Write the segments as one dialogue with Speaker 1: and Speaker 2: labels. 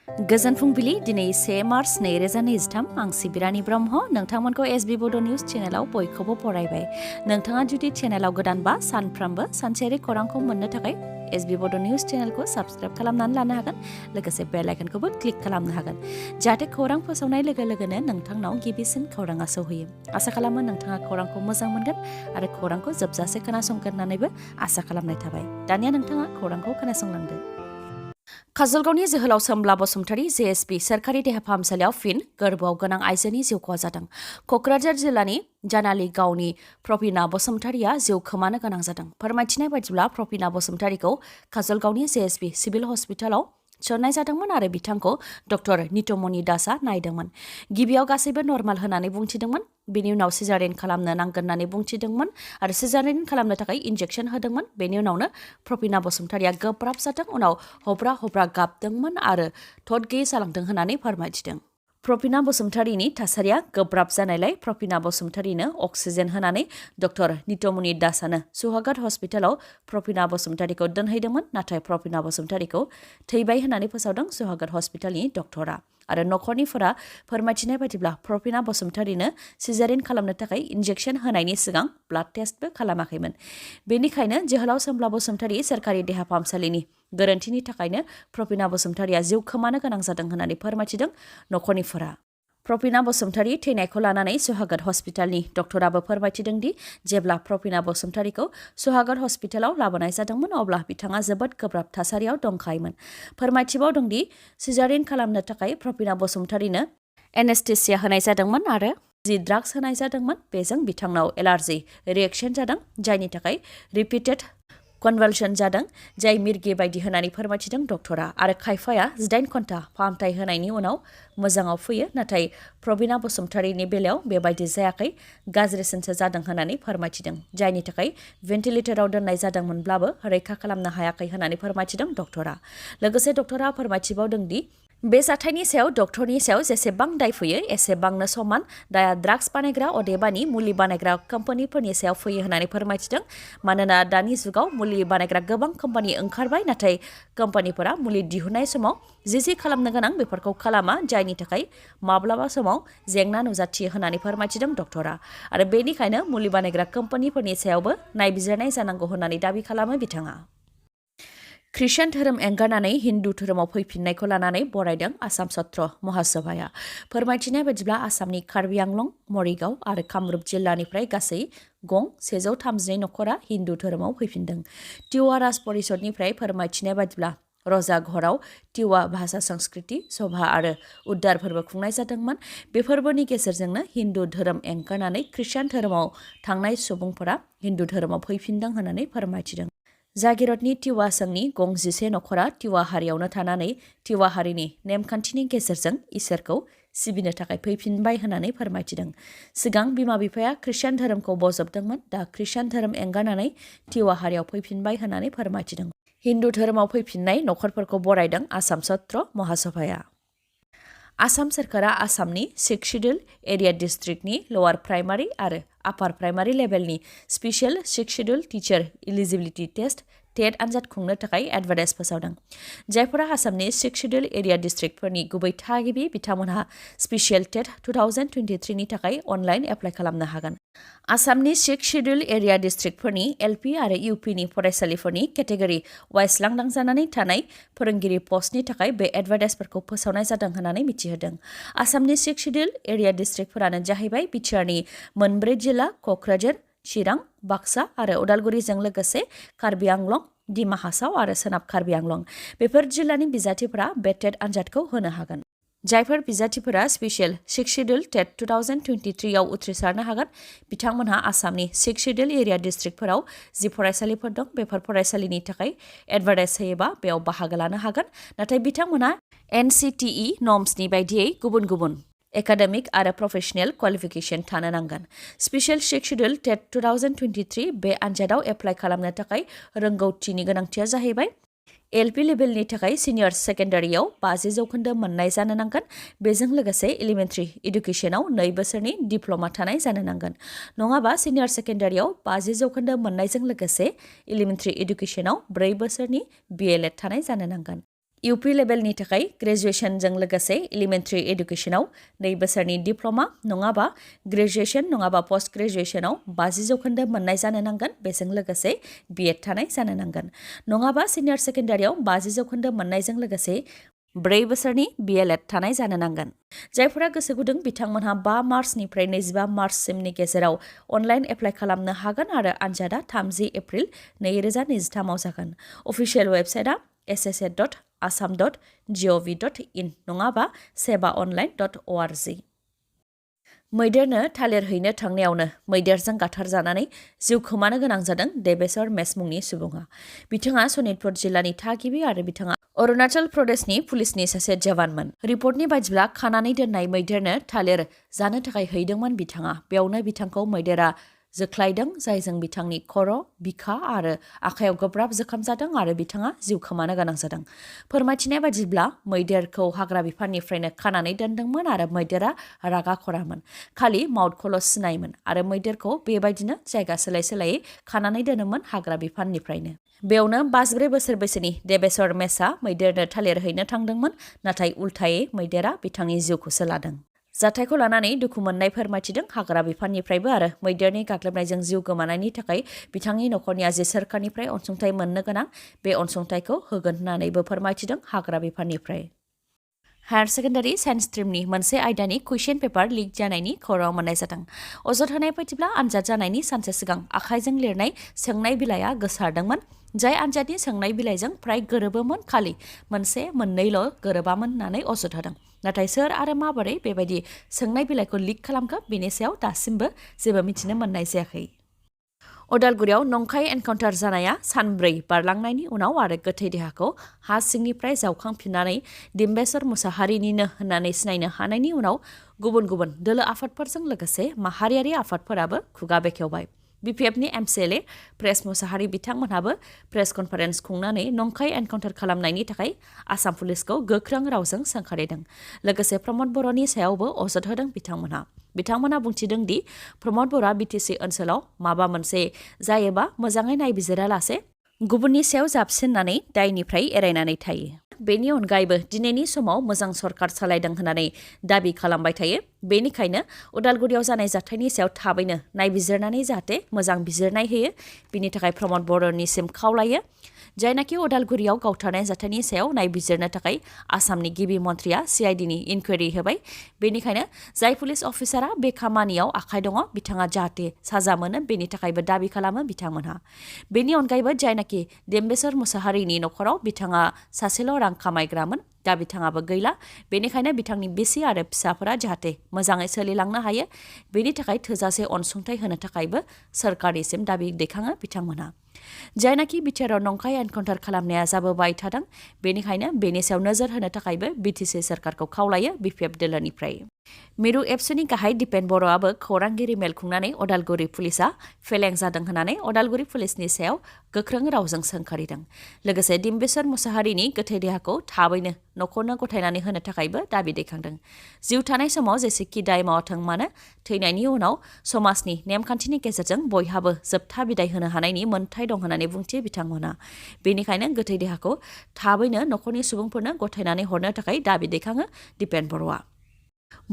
Speaker 1: गोजोन फुंबिलि दिनै 1 मार्च 2023 आं सिबिरानि ब्रह्म नोंथांमोनखौ SBBodo News चेनेलाव बयखौबो फरायबाय। नोंथाङा जुदि चेनेलाव गोदानबा सानफ्रामबो सानसेयारि खौरांखौ मोननो थाखाय SBBodo News चेनेलखौ साबस्क्राइब खालामनानै लानो हागोन लोगोसे बेल आइकनखौबो क्लिक खालामनो हागोन जाहाथे खौरां फोसावनाय लोगो लोगोनो नोंथांनाव गिबिसिन खौराङा सौहैयो। आसा खालामो नोंथाङा खौरांखौ मोजां मोनगोन आरो खौरांखौ जोबजासे खोनासंगोन होननानैबो आसा खालामनाय थाबाय। दानिया नोंथाङा खौरांखौ खोनासंलांदो। काजलगावनि जोहोलाव सोमब्ला बसुमतारी JSB सोरखारि देहा फाहामसालियाव फिन गोर्बोआव गोनां आइजोनि जिउ खहा जादों। क'क्राझार जिल्लानि जानालि गावनि प्रबिना बसुमतारीया जिउ खोमानो गोनां जादों। फोरमायथिनाय बायदिब्ला प्रबिना बसुमतारीखौ काजलगावनि JSB सिभिल हस्पिटालाव थिसननाय जादोंमोन आरो बिथांखौ डक्टर नितमणि दासआ नायदोंमोन। गिबियाव गासैबो नर्माल होननानै बुंथिदोंमोन। बेनि उनाव सिजारिन खालामनो नांगोन होननानै बुंथिदोंमोन आरो सिजारिन खालामनो थाखाय इन्जेक्सन होदोंमोन। बेनि उनावनो प्रबिना बसुमतारीया गोब्राब जादों, उनाव हब्रा गाबदोंमोन आरो थद गैयै जालांदों होननानै फोरमायथिदों। प्रबिना बसुमतारीनि थासारिया गोब्राब जानायलाय प्रबिना बसुमतारीनो अक्सिजेन होनानै डक्टर नितमणि दासआनो सुहागत हस्पिटालाव प्रबिना बसुमतारीखौ दोनहैदोंमोन। नाथाय प्रबिना बसुमतारीखौ थैबाय होननानै फोसावदों सुहागत हस्पिटालनि डक्टरा आरो नखरनिफोरा फोरमायथिनाय बायदिब्ला प्रबिना बसुमतारीनो सिजारिन खालामनो थाखाय इन्जेक्सन होनायनि सिगां ब्लाड टेस्टबो खालामाखैमोन। बेनिखायनो जोहोलाव सोमब्ला बसुमतारी सोरखारि देहा फाहामसालिनि गोरोन्थिनि थाखायनो प्रबिना बसुमतारीया जिउ खोमानो गोनां जादों होननानै फोरमायथिदों नखरनिफोरा। प्रबिना बसुमतारी थैनायखौ लानानै सुहागत हस्पिटालनि डक्टराबो फोरमायथिदों दि जेब्ला प्रबिना बसुमतारीखौ सुहागत हस्पिटालाव लाबोनाय जादोंमोन अब्ला बिथाङा जोबोद गोब्राब थासारियाव दंखायोमोन। फोरमायथिबाव दंदि सिजारिन खालामनो थाखाय प्रबिना बसुमतारीनो एनेस्थेसिया होनाय जादोंमोन आरो जि ड्राग्स होनाय जादोंमोन बेजों बिथांनाव एलार्जि रिएक्शन जादों, जायनि थाखाय रिपिटेड कनभालसन जादों, जाय मिर्गि बायदि होननानै फोरमायथिदों डक्टरा आरो खायफाया 18 घन्टा फाहामथाय होनायनि उनाव मोजाङाव फैयो। नाथाय प्रबिना बसुमतारीनि बेलायाव बेबायदि जायाखै, गाज्रिसिनसो जादों होननानै फोरमायथिदों, जायनि थाखाय भेन्टिलेटराव दोननाय जादोंमोनब्लाबो रैखा खालामनो हायाखै होननानै फोरमायथिदों डक्टरा। लोगोसे डक्टरा फोरमायथिबावदों दि बे जाथायनि सायाव डक्टरनि सायाव जेसेबां दाय फैयो एसेबांनो समान दाया ड्राग्स बानायग्रा अदेबानि मुलि बानायग्रा कम्पानिफोरनि सायाव फैयो होननानै फोरमायथिदों। मानोना दानि जुगाव मुलि बानायग्रा गोबां कम्पानि ओंखारबाय, नाथाय कम्पानिफोरा मुलि दिहुननाय समाव जि खालामनो गोनां बेफोरखौ खालामा, जायनि थाखाय माब्लाबा समाव जेंना नुजाथियो होननानै फोरमायथिदों डक्टरा आरो बेनिखायनो मुलि बानायग्रा कम्पानिफोरनि सायावबो नायबिजिरनाय जानांगौ होननानै दाबि खालामो बिथाङा। ख्रिस्टान धोरोम एंगारनानै हिन्दु धोरोमाव फैफिननायखौ लानानै बरायदों आसाम सत्र महासभाया। फोरमायथिनाय बायदिब्ला आसामनि कार्बि आंलं, मरिगाव आरो कामरुप जिल्लानिफ्राय गासै गं 132 नखरा हिन्दु धोरोमाव फैफिनदों। टिवा राज परिषदनिफ्राय फोरमायथिनाय बायदिब्ला रजाघराव टिवा भाषा संस्कृति सभा आरो उद्धार फोरबो खुंनाय जादोंमोन। बे फोरबोनि गेजेरजोंनो हिन्दु धोरोम एंगारनानै ख्रिस्टान धोरोमाव थांनाय सुबुंफोरा हिन्दु धोरोमाव फैफिनदों होननानै फोरमायथिदों। जागिरदनि टिवा संनि गं 11 नखरा टिवा हारियावनो थानानै टिवा हारिनि नेमखान्थिनि गेजेरजों इसोरखौ सिबिनो थाखाय फैफिनबाय होननानै फोरमायथिदों। सिगां बिमा बिफाया ख्रिस्टान धोरोमखौ बजबदोंमोन, दा ख्रिस्टान धोरोम एंगारनानै टिवा हारियाव फैफिनबाय होननानै फोरमायथिदों। हिन्दु धोरोमाव फैफिननाय नखरफोरखौ बरायदों आसाम सत्र महासभाया। आसाम सोरखारा आसामनि 6 शिड्युल एरिया डिस्ट्रिक्टनि लवार प्राइमारि आरो आपार प्राइमारि लेभेलनि special 6 schedule teacher eligibility test TET आनजाद खुंनो थाखाय एडभार्टाइज फोसावदों। जायफोरा आसामनि 6 शिड्युल एरिया डिस्ट्रिक्टफोरनि गुबै थागिबि बिथांमोनहा स्पेसियेल टेट 2023 नि थाखाय अनलाइन एप्लाइ खालामनो हागोन। आसामनि 6 शिड्युल एरिया डिस्ट्रिक्टफोरनि LP आरो UPनि फरायसालिफोरनि केटेगरि वाइज लांदां जानानै थानाय फोरोंगिरि पस्टनि थाखाय बे एडभार्टाइजफोरखौ फोसावनाय जादों होननानै मिथिहोदों। आसामनि 6 शिड्युल एरिया डिस्ट्रिक्टफोरानो जाहैबाय बिटिआरनि मोनब्रै जिल्ला क'क्राझार, चिरां, बाक्सा आरो उदालगुरिजों लोगोसे कार्बि आंलं, डिमा हासाव आरो सोनाब कार्बि आंलं। बेफोर जिल्लानि बिजाथिफोरा बे टेट आनजादखौ होनो हागोन। जायफोर बिजाथिफोरा स्पेसियेल 6 शिड्युल टेट 2023 आव उथ्रिसारनो हागोन बिथांमोनहा आसामनि 6 शिड्युल एरिया डिस्ट्रिक्टफोराव जि फरायसालिफोर दं बेफोर फरायसालिनि थाखाय एडभार्टाइज होयोबा बेयाव बाहागो लानो हागोन। नाथाय बिथांमोनहा NCTE नर्म्सनि बायदियै गुबुन गुबुन एकाडेमिक आरो प्रफेशनेल क्वालिफिकेशन थानो नांगोन। स्पेसियेल 6 शिड्युल टेट 2023 बे आनजादाव एप्लाइ खालामनो थाखाय रोंगौथिनि गोनांथिया जाहैबाय LP लेभेलनि थाखाय सिनियर सेकेन्डारियाव 50% मोननाय जानो नांगोन। बेजों लोगोसे एलिमेन्टारि इडुकेसनाव 2 बोसोरनि डिप्ल'मा थानाय जानो नांगोन। नङाबा सिनियर सेकेन्डारियाव 50% मोननायजों लोगोसे एलिमेन्टारि इडुकेसनाव 4 बोसोरनि BLED थानाय जानो नांगोन। UP लेभेलनि थाखाय ग्रेजुएशनजों लोगोसे एलिमेन्टारि एडुकेशनाव 2 बोसोरनि डिप्ल'मा नङाबा ग्रेजुएशन नङाबा पोस्ट ग्रेजुएशनाव 50% मोननाय जानो नांगोन बेजों लोगोसे BEd थानाय जानो नांगोन नङाबा सिनियर सेकेन्डारियाव 50% मोननायजों लोगोसे 4 बोसोरनि BLEd थानाय जानो नांगोन जायफोरा गोसो गुदुं बिथांमोनहा 5 मार्चनिफ्राय 25 मार्चसिमनि गेजेराव अनलाइन एप्लाइ खालामनो हागोन आरो आनजादा 30 एप्रिल 2023 आव जागोन अफिसियेल वेबसाइटआ ssa.assam.gov.in नङाबा sebaonline.org मैदेरनो थालिर हैनो थांनायावनो मैदेरजों गाथारजानानै जिउ खोमानो गोनां जादों देबेश्वर मेस मुंनि सुबुङा बिथाङा सनितपुर जिल्लानि थागिबि आरो बिथाङा अरुणाचल प्रदेशनि पुलिसनि सासे जवानमोन रिपर्टनि बायदिब्ला खानानै दोननाय मैदेरनो थालिर जानो थाखाय हैदोंमोन बिथाङा बेयावनो बिथांखौ मैदेरा जोख्लायदों जायजों बिथांनि खर' बिखा आरो आखायाव गोब्राब जोखोम जादों आरो बिथाङा जिउ खोमानो गोनां जादों फोरमायथिनाय बायदिब्ला मैदेरखौ हाग्रा बिफाननिफ्रायनो खानानै दोनदोंमोन आरो मैदेरा रागा खरामोन खालि माउथखौल' सिनायोमोन आरो मैदेरखौ बेबायदिनो जायगा सोलाय सोलायै खानानै दोनोमोन हाग्रा बिफाननिफ्रायनो बेयावनो 54 बोसोर बैसोनि देबेश्वर मेसआ मैदेरनो थालिर हैनो थांदोंमोन नाथाय उल्थायै मैदेरा बिथांनि जिउखौसो लादों जाथायखौ लानानै दुखु मोननाय फोरमायथिदों हाग्रा बिफाननिफ्रायबो आरो मैदेरनि गाग्लोबनायजों जिउ गोमानायनि थाखाय बिथांनि नखरनिया जे सोरखारनिफ्राय अनसुंथाइ मोननो गोनां बे अनसुंथाइखौ होगोन होननानैबो फोरमायथिदों हाग्रा बिफाननिफ्राय हायार सेकेन्डारि साइन्स स्ट्रिमनि मोनसे आयदानि कुइसन पेपार लिक जानायनि खौरां मोननाय जादों अजद होनाय बायदिब्ला आनजाद जानायनि सानसे सिगां आखाइजों लिरनाय सोंनाय बिलाइया गोसारदोंमोन जाय आनजादनि सोंनाय बिलाइजों फ्राय गोरोबोमोन खालि मोननैल' गोरोबामोन होननानै अजद होदों नाथाय सोर आरो माबोरै बेबायदि सोंनाय बिलाइखौ लिक खालामखो बेनि सायाव दासिमबो जेबो मिथिनो मोननाय जायाखै अदालगुरियाव नंखाय एनकाउन्टार जानाया सानब्रै बारलांनायनि उनाव आरो गोथै देहाखौ हा सिंनिफ्राय जावखांफिननानै दिम्बेश्वर मुसाहारिनिनो होननानै सिनायनो हानायनि उनाव गुबुन गुबुन दोलो आफादफोरजों लोगोसे माहारियारि आफादफोराबो खुगा बेखेवबाय BPFनि MCLA प्रेस मुसाहारि बिथांमोनहाबो प्रेस कनफारेन्स खुंनानै नंखाय एनकाउन्टार खालामनायनि थाखाय आसाम पुलिसखौ गोख्रों रावजों सोंखारिदों लोगोसे प्रमद बर'नि सायावबो अजद होदों बिथांमोनहा बुंथिदों दि प्रमद बर'आ BTC ओनसोलाव माबा मोनसे जायोबा मोजाङै नायबिजिरालासे गुबुननि सायाव जाबसिननानै दायनिफ्राय एरायनानै थायो बेनि अनगायैबो दिनैनि समाव मोजां सरकार सालायदों होननानै दाबि खालामबाय थायो बेनिखायनो उदालगुरियाव जानाय जाथायनि सायाव थाबैनो नायबिजिरनानै जाहाथे मोजां बिजिरनाय होयो बिनि थाखाय प्रमद बर'निसिम खावलायो जायनाखि उदालगुरियाव गावथारनाय जाथायनि सायाव नायबिजिरनो थाखाय आसामनि गिबि मन्थ्रिया CIDनि इनकुवेरि होबाय बेनिखायनो जाय पुलिस अफिसारा बे खामानियाव आखाइ दङ बिथाङा जाहाथे साजा मोनो बेनि थाखायबो दाबि खालामो बिथांमोनहा बेनि अनगायैबो जायनाखि दिम्बेश्वर मुसाहारिनि नखराव बिथाङा सासेल' रां खामायग्रामोन दा बिथाङाबो गैला बेनिखायनो बिथांनि बिसि आरो फिसाफोरा जाहाथे मोजाङै सोलिलांनो हायो बेनि थाखाय थोजासे अनसुंथाइ होनो थाखायबो सोरखारनिसिम दाबि दैखाङो बिथांमोनहा जायनाखि बिटिआरआव नंखाय एनकाउन्टार खालामनाया जाबोबाय थादों बेनिखायनो बेनि सायाव नोजोर होनो थाखायबो BTC सोरखारखौ खावलायो BPF दोलोनिफ्राय मिरु एबसुनि गाहाय दिपेन बर'आबो खौरांगिरि मेल खुंनानै अदालगुरि पुलिसा फेलें जादों होननानै अदालगुरि पुलिसनि सायाव गोख्रों रावजों सोंखारिदों लोगोसे दिम्बेश्वर मुसाहारिनि गोथै देहाखौ थाबैनो न'खरनो गथायनानै होनो थाखायबो दाबि दैखांदों जिउ थानाय समाव जेसेखि दाय मावथों मानो थैनायनि उनाव समाजनि नेमखान्थिनि गेजेरजों बयहाबो जोबथा बिदाय होनो हानायनि मोन्थाय दं होननानै बुंथियो बिथांमोना बेनिखायनो गोथै देहाखौ थाबैनो न'खरनि सुबुंफोरनो गथायनानै हरनो थाखाय दाबि दैखाङो दिपेन बर'आ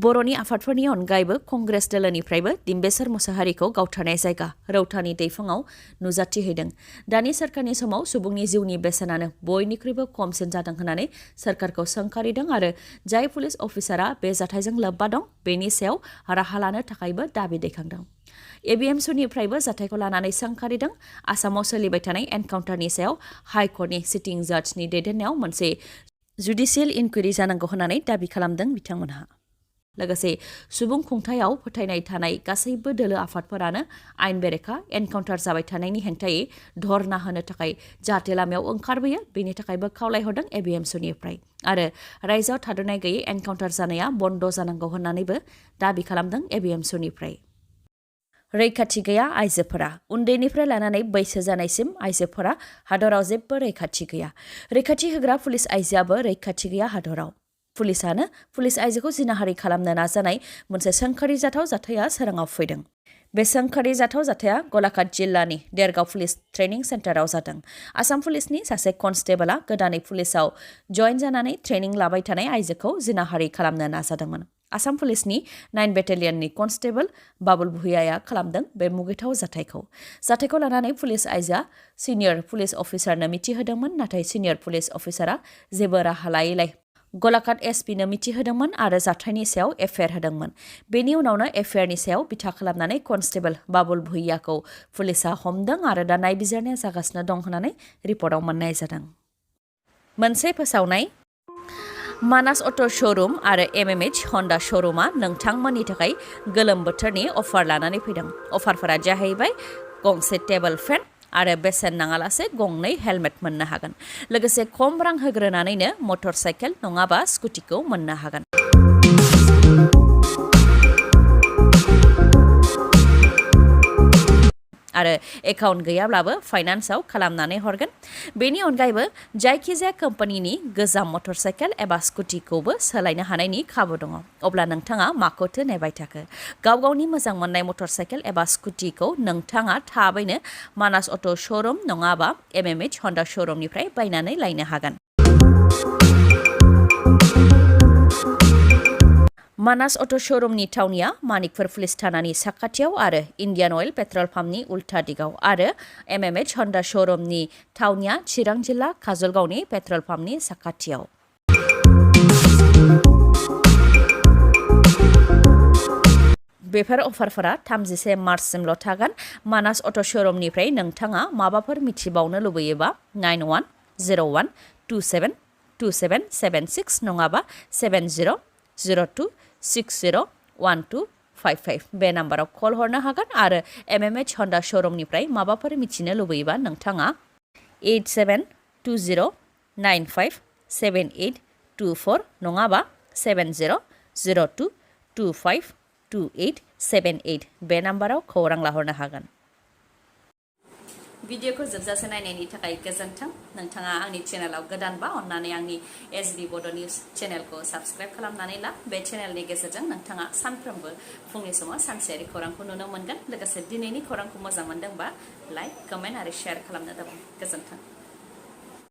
Speaker 1: बर'नि आफादफोरनि अनगायैबो कंग्रेस दोलोनिफ्रायबो दिम्बेश्वर मुसाहारिखौ गावथारनाय जायगा रौतानि दैफाङाव नुजाथिहैदों दानि सोरखारनि समाव सुबुंनि जिउनि बेसेनानो बयनिख्रुइबो खमसिन जादों होननानै सोरखारखौ सोंखारिदों आरो जाय पुलिस अफिसारा बे जाथायजों लोब्बा दं बेनि सायाव राहा लानो थाखायबो दाबि दैखांदों ABMSुनिफ्रायबो जाथायखौ लानानै सोंखारिदों आसामाव सोलिबाय थानाय एनकाउन्टारनि सायाव हाइकर्टनि सिटिं जाजनि दैदेननायाव मोनसे जुडिसियेल इनकुवेरि जानांगौ होननानै दाबि खालामदों बिथांमोनहा लोगोसे सुबुं खुंथायाव फोथायनाय थानाय गासैबो दोलो आफादफोरानो आयेन बेरेखा एनकाउन्टार जाबाय थानायनि हेंथायै धरना होनो थाखाय जाहाथे लामायाव ओंखारबोयो बेनि थाखायबो खावलायहरदों ABMSुनिफ्राय आरो रायजोआव थाद'नाय गैयै एनकाउन्टार जानाया बन्द जानांगौ होननानैबो दाबि खालामदों ABMSुनिफ्राय रैखाथि गैया आइजोफोरा उन्दैनिफ्राय लानानै बैसो जानायसिम आइजोफोरा हादराव जेबो रैखाथि गैया रैखाथि होग्रा पुलिस आइजोआबो रैखाथि गैया हादराव पुलिसानो पुलिस आइजोखौ जिनाहारि खालामनो नाजानाय मोनसे सोंखारि जाथाव जाथाया सोराङाव फैदों। बे सोंखारि जाथाव जाथाया गलाघाट जिल्लानि देरगाव पुलिस ट्रेनिं सेन्टाराव जादों। आसाम पुलिसनि सासे कनस्टेबलआ गोदानै पुलिसाव जइन जानानै ट्रेनिं लाबाय थानाय आइजोखौ जिनाहारि खालामनो नाजादोंमोन। आसाम पुलिसनि 9 बेटेलियननि कनस्टेबल बाबुल भुइयाया खालामदों बे मुगैथाव जाथायखौ लानानै पुलिस आइजोआ सिनियर पुलिस अफिसारनो मिथिहोदोंमोन, नाथाय सिनियर पुलिस अफिसारा जेबो राहा लायैलाय गलाघाट एसपिनो मिथिहोदोंमोन आरो जाथायनि सायाव एफआइआर होदोंमोन। बेनि उनावनो एफआइआरनि सायाव बिथा खालामनानै कनस्टेबल बाबुल भुइयाखौ पुलिसा हमदों आरो दा नायबिजिरनाया जागासिनो दं होननानै रिपर्टआव मोननाय जादों। मोनसे फोसावनाय मानास अट' श'रुम आरो एमएमएच हन्डा श'रुमा नोंथांमोननि थाखाय गोलोम बोथोरनि अफार लानानै फैदों। अफारफोरा जाहैबाय गंसे टेबल फेन आरो बेसेन नाङालासे गंनै हेलमेट मोननो हागोन। लोगोसे खम रां होग्रोनानैनो मटर साइकेल नङाबा स्कुटिखौ मोननो हागोन। आरो एकाउन्ट गैयाब्लाबो फाइनान्सआव खालामनानै हरगोन। बेनि अनगायैबो जायखिजाया कम्पानिनि गोजाम मटर साइकेल एबा स्कुटिखौबो सोलायनो हानायनि खाबु दङ। अब्ला नोंथाङा माखौथो नेबाय थाखो? गावनि मोजां मोननाय मटर साइकेल एबा स्कुटिखौ नोंथाङा थाबैनो मानास अट' श'रुम नङाबा एमएमएच हन्डा श'रुमनिफ्राय बायनानै लायनो हागोन। मानास अट' श'रुमनि थावनिया मानिकपुर पुलिस थानानि साखाथियाव आरो इन्डियान अइल पेट्रल पाम्पनि उल्था दिगाव आरो एमएमएच हन्डा श'रुमनि थावनिया चिरां जिल्ला काजलगावनि पेट्रल पाम्पनि साखाथियाव। बेफोर अफारफोरा 31 मार्चसिमल' थागोन। मानास अट' श'रुमनिफ्राय नोंथाङा माबाफोर मिथिबावनो लुबैयोबा 9101272776 नङाबा 7002601255 बे नाम्बाराव कल हरनो हागोन आरो एमएमएच हन्डा श'रुमनिफ्राय माबाफोर मिथिनो लुबैयोबा नोंथाङा 8720957824 नङाबा 7002252878 बे नाम्बाराव खौरां लाहरनो हागोन। भिडिअखौ जोबजासे नायनायनि थाखाय गोजोन्थों। नोंथाङा आंनि चेनेलाव गोदानबा अन्नानै आंनि SB Bodo News चेनेलखौ साबस्क्राइब खालामनानै ला। बे चेनेलनि गेजेरजों नोंथाङा सानफ्रोमबो फुंनि समाव सानसेयारि खौरांखौ नुनो मोनगोन। लोगोसे दिनैनि खौरांखौ मोजां मोनदोंबा लाइक, कमेन्ट आरो शेयार खालामनो दाबाव। गोजोन्थों।